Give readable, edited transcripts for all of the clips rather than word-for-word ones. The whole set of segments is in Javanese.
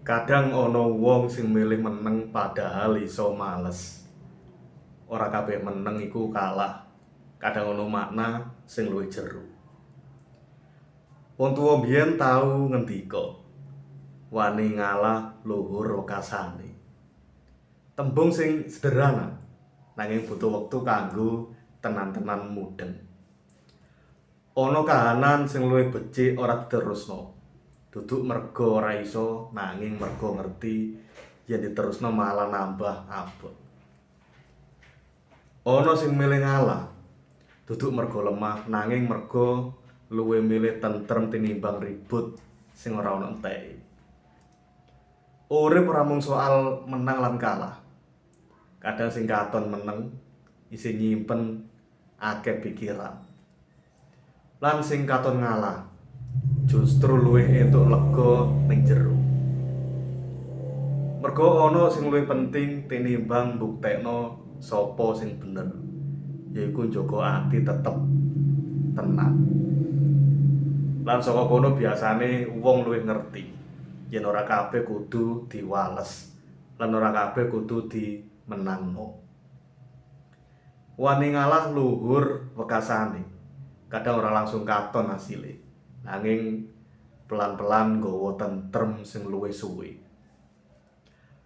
Kadang ana wong sing milih meneng padahal iso males. Ora kabeh meneng iku kalah. Kadang ana makna sing luwih jero. Wong tuwa mbiyen tau ngendika, "Wani ngalah luhur wekasane." Tembung sing sederhana nanging butuh wektu kanggo tenan-tenan mudheng. Ana kahanan sing luwih becik ora diterusno. Duduk merga ora iso, nanging merga ngerti yen diterusno malah nambah abot. Ana sing milih ngalah, duduk merga lemah, nanging merga luwih milih tentrem tinimbang ribut sing ora ana enteke. Urip ora mung soal menang lan kalah. Kadang sing katon meneng isih nyimpen akeh pikiran. Lan sing katon ngalah justru luwih entuk lega ning jero. Merga ana sing luwih penting tinimbang mbuktekno sapa sing bener, yaiku njaga ati tetep tenang. Lan saka kono biasane wong luwih ngerti yen ora kabeh kudu diwales lan ora kabeh kudu dimenangno. Wani ngalah luhur wekasane. Kadang ora langsung katon hasile, nanging pelan-pelan nggawa tentrem sing luwih suwe.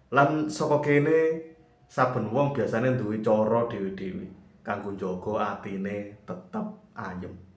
Lan saka kene saben wong biasane duwe cara dhewe-dhewe kanggo njaga atine tetep ayem.